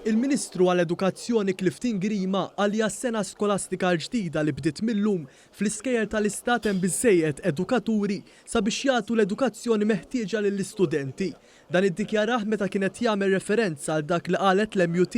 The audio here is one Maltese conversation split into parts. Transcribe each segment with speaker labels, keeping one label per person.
Speaker 1: Il-Ministru għall-Edukazzjoni Clifton Grima qal li għas-sena skolastika l-ġdida li bdiet mil-lum, fl-iskejjel tal-Istat hemm biżżejjed edukaturi sabiex jagħtu l-edukazzjoni meħtieġa lill-istudenti. Dan iddikjarah meta kien qed jagħmel referenza għal dak li qalet l-MUT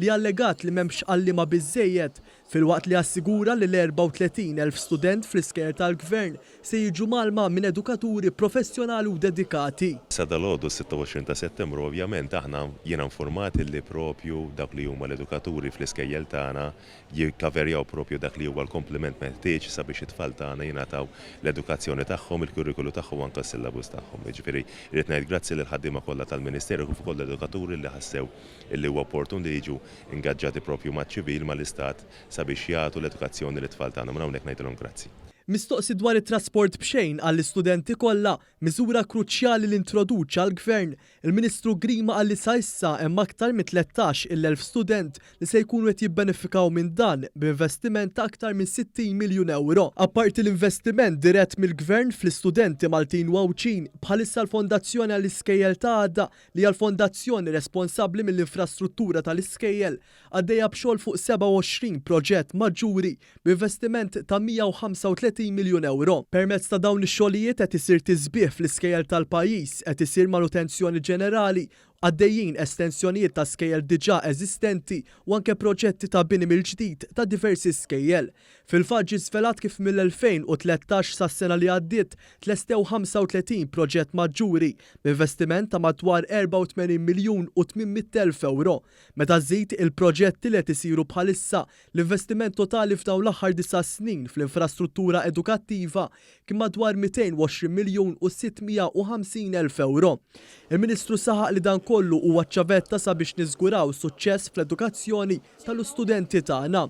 Speaker 1: li allegat li m'hemmx għalliema biżżejjed, filwaqt li assigura li l-34,000 student fl-iskejjel tal-Gvern se jiġu mgħallma minn edukaturi professjonali u dedikati.
Speaker 2: Sa dalgħodu s-26 ta' Settembru ovvjament aħna jiena infurmat li propju dawk li huma l-edukaturi fl-iskejjel tagħna jikkaverjaw propju dak li huwa l-komplement meħtieġ sabiex it-tfal tagħna jingħataw l-edukazzjoni tagħhom, il-kurrikulu tagħhom u anke s-syllabus tagħhom. Jiġifieri irrid ngħid grazzi lill-ħaddiema kollha tal-Ministeru kif ukoll l-edukaturi li ħassew illi huwa opportun li jiġu ingaġġati propju maċ-ċivil, mal-Istat sabiex jagħtu l-edukazzjoni lit-tfal tagħna. Minn hawnhekk ngħidilhom grazzi.
Speaker 1: Mistoqsi dwar it-trasport b'xejn għall-istudenti kollha, miżura kruċjali li introduċa l-Gvern, Il-Ministru Grima qal li sa issa hemm aktar minn 13,000 student li se jkunu qed jibbenefikaw minn dan b'investiment ta' aktar minn 60 miljun ewro. Apparti l-investiment dirett mill-Gvern fl-istudenti Maltin u Għawdxin, bħalissa l-Fondazzjoni għall-Iskejjel ta' Għada, li hija l-fondazzjoni responsabbli mill-infrastruttura tal-iskejjel, għaddejja b'xogħol fuq 27 proġett maġġuri b'investiment ta' 135 miljun ewro. Permezz ta' dawn ix-xogħlijiet qed isir tisbiħ fl-iskejjel tal-pajjiż, qed isir manutenzjoni ġenerali, għaddejjin estensjonijiet ta' skejjel diġà eżistenti u anke proġetti ta' bini mill-ġdid ta' diversi skejjel. Fil-fatt ġie żvelat kif mill-2013 sas-sena li għaddiet tlestew 35 proġett maġġuri b'investiment ta' madwar 84 miljun u 800 elf ewro. Meta żżid il-proġetti li qed isiru bħalissa, L-investiment totali f'dawn l-aħħar disa' snin fl-infrastruttura edukattiva kien madwar 220 miljun u 650 elf ewro. Il-Ministru saħaq li dan kollu huwa ċ-ċavetta sabiex niżguraw suċċess fl-edukazzjoni tal-istudenti tagħna.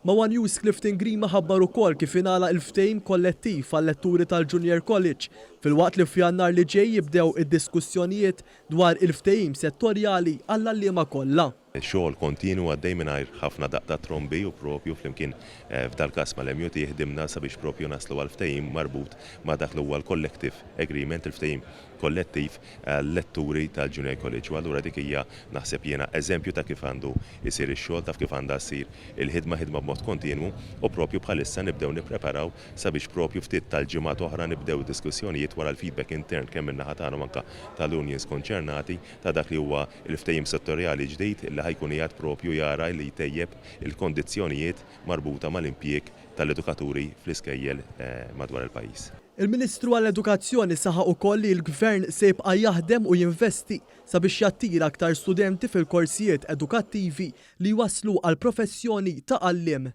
Speaker 1: Ma' one News Clifton Grima ħabbar ukoll kif ingħalaq il-ftehim kollettiv għal-letturi tal-Junior College filwaqt li f'Jannar li ġej jibdew id-diskussjonijiet dwar il-ftehim settorjali għall-għalliema kollha.
Speaker 2: Xogħol kontinwu għaddej mingħajr ħafna daqq ta' trombi u propju flimkien f'dal-każ mal-MUT ħdimna sabiex propju naslu għal ftehim marbut ma' dak li huwa l-collective agreement, il-ftehim kollettiv għal-letturi tal-Junior College. U allura dik hija naħseb jiena eżempju ta' kif għandu jsir ix-xogħol, taf kif għandha ssir il-ħidma, ħidma b'mod kontinwu u propju bħalissa nibdew nippreparaw sabiex propju ftit tal-ġimgħat oħra nibdew id-diskussjonijiet wara l-feedback intern kemm min-naħa tagħna u anke tal-unions konċernati ta' dak li huwa l-ftehim settorjali ġdid li ħa jkun qiegħed proprju jara li jtejjeb il-kondizzjonijiet marbuta mal-impjieg tal-edukaturi fl-iskejjel madwar il-pajjiż.
Speaker 1: Il-Ministru għall-Edukazzjoni saħaq ukoll li l-Gvern se jibqa' jaħdem u jinvesti sabiex jattira aktar studenti fil-korsijiet edukattivi li jwasslu għall-professjoni ta' għalliem.